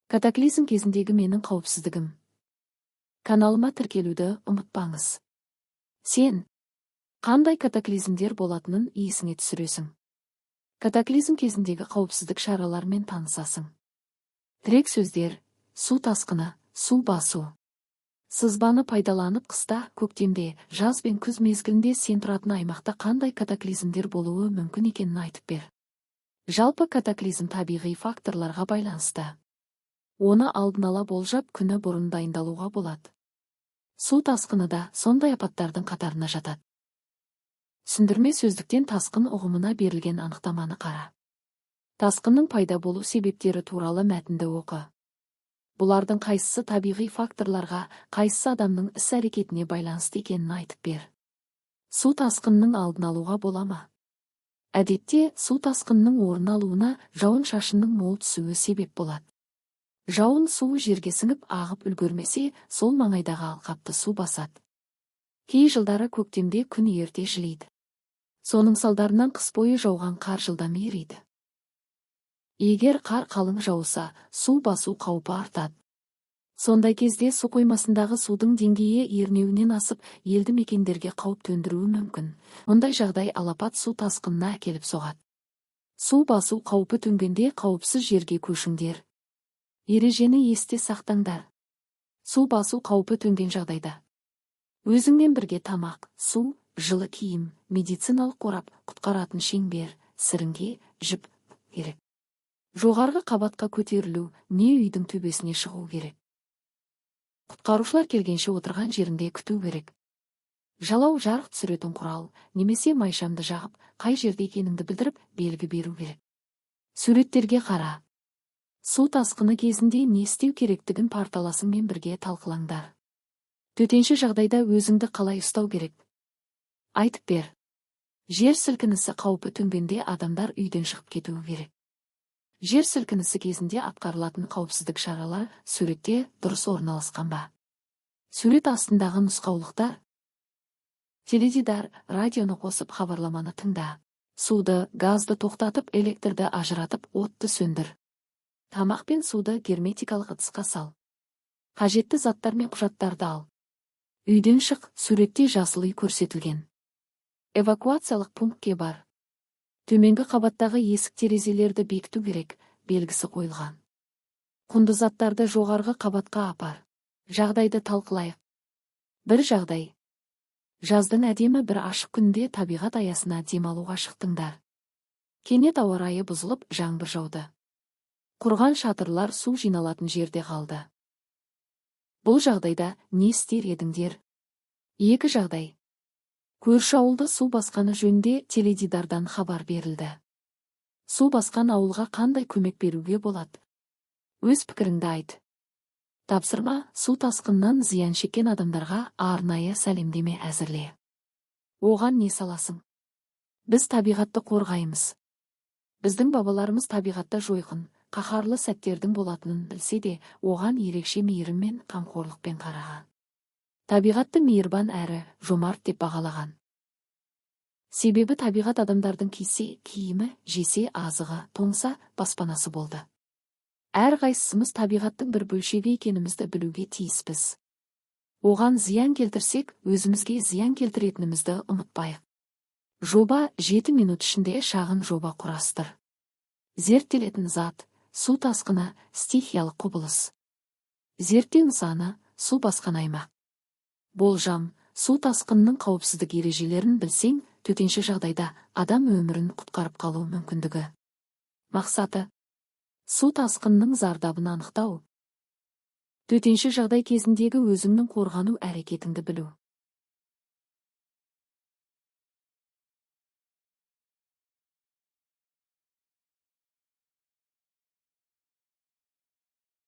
Катаклизм кезіндегі менің қауіпсіздігім. Каналыма тіркелуді ұмытпаңыз. Сен қандай катаклизмдер болатынын есіңе түсіресің. Катаклизм кезіндегі қауіпсіздік шараларымен танысасың. Тірек сөздер: су тасқыны, су басу. Сызбаны пайдаланып, қыста, көктемде, жаз бен күз мезгілінде сен тұратын аймақта қандай катаклизмдер болуы мүмкін екенін айтып бер. Жалпы, катаклизм табиғи факторларға байланысты. Оны алдын ала болжап, күні бұрын дайындалуға болады. Су тасқыны да сондай апаттардың қатарына жатады. Түсіндірме сөздіктен тасқын ұғымына берілген анықтаманы қара. Тасқынның пайда болу себептері туралы мәтінді оқы. Бұлардың қайсысы табиғи факторларға, қайсысы адамның іс-әрекетіне байланысты екенін айтып бер. Су тасқынының алдын алуға бола ма? Әдетте, су тасқынының орын алуына жауын-шашынның мол түсуі себеп болады. Жауын суы жерге сіңіп, ағып үлгермесе, сол маңайдағы алқапты су басады. Кей жылдары көктемде күн ерте жылиды. Соның салдарынан қыс бойы жауған қар жылдам ериді. Егер қар қалың жауса, су басу қаупі артады. Сондай кезде су қоймасындағы судың деңгейі ернеуінен асып, елді мекендерге қауіп төндіруі мүмкін. Мұндай жағдай алапат су тасқынына әкеліп соғады. Су басу қаупі төнгенде қауіпсіз жерге көшіңдер. Ережені есте сақтаңдар. Су басу қаупі төнген жағдайда өзіңмен бірге тамақ, су, жылы киім, медициналық қорап, құтқаратын шеңбер, сіріңке, жіп керек. Жоғарғы қабатқа көтерілу не үйдің төбесіне шығу керек. Құтқарушылар келгенше отырған жеріңде күту керек. Жалау, жарық түсіретін құрал немесе майшамды жағып, қай жерде екеніңді білдіріп, белгі беру керек. Суреттерге қара. Су тасқыны кезінде не істеу керектігін парталасыңмен бірге талқылаңдар. Төтенше жағдайда өзіңді қалай ұстау керек? Айтып бер. Жер сілкінісі қаупі төнгенде адамдар үйден шығып кетуі керек. Жер сілкінісі кезінде атқарылатын қауіпсіздік шаралар суретте дұрыс орналасқан ба? Сурет астындағы нұсқаулықтар. Теледидар, радионы қосып, хабарламаны тыңда. Суды, газды тоқтатып, электрді ажыратып, отты сөндір. Тамақ пен суды герметикалық ыдысқа сал. Қажетті заттар мен құжаттарды ал. Үйден шық, суретте жасыл үй көрсетілген. Эвакуациялық пунктке бар. Төменгі қабаттағы есік, терезелерді бекіту керек, белгісі қойылған. Құнды заттарды жоғарғы қабатқа апар. Жағдайды талқылайық. Бір жағдай. Жаздың әдемі бір ашық күнінде табиғат аясына демалуға шықтыңдар. Кенет ауа райы бұзылып, жаңбыр жауды. Құрған шатырлар су жиналатын жерде қалды. Бұл жағдайда не істер едіңдер? Екі жағдай. Көрші ауылды су басқаны жөнінде теледидардан хабар берілді. Су басқан ауылға қандай көмек беруге болады? Өз пікіріңді айт. Тапсырма: су тасқынынан зиян шеккен адамдарға арнайы сәлемдеме әзірле. Оған не саласың? Біз табиғатты қорғаймыз. Біздің бабаларымыз табиғатта жойқын, қаһарлы сәттердің болатынын білсе де, оған ерекше мейірім мен қамқорлықпен қараған. Табиғатты мейірбан әрі жомарт деп бағалаған. Себебі табиғат адамдардың кисе киімі, жесе азығы, тоңса баспанасы болды. Әрқайсымыз табиғаттың бір бөлшегі екенімізді білуге тиіспіз. Оған зиян келтірсек, өзімізге зиян келтіретінімізді ұмытпайық. Жоба: 7 минут ішінде шағын жоба құрастыр. Зерттелетін зат: су тасқыны, стихиялық құбылыс. Зерттеу нысаны: су басқан аймақ. Болжам: су тасқынының қауіпсіздік ережелерін білсең, төтенше жағдайда адам өмірін құтқарып қалу мүмкіндігі. Мақсаты: су тасқынының зардабын анықтау. Төтенше жағдай кезіндегі өзіңнің қорғану әрекетіңді білу.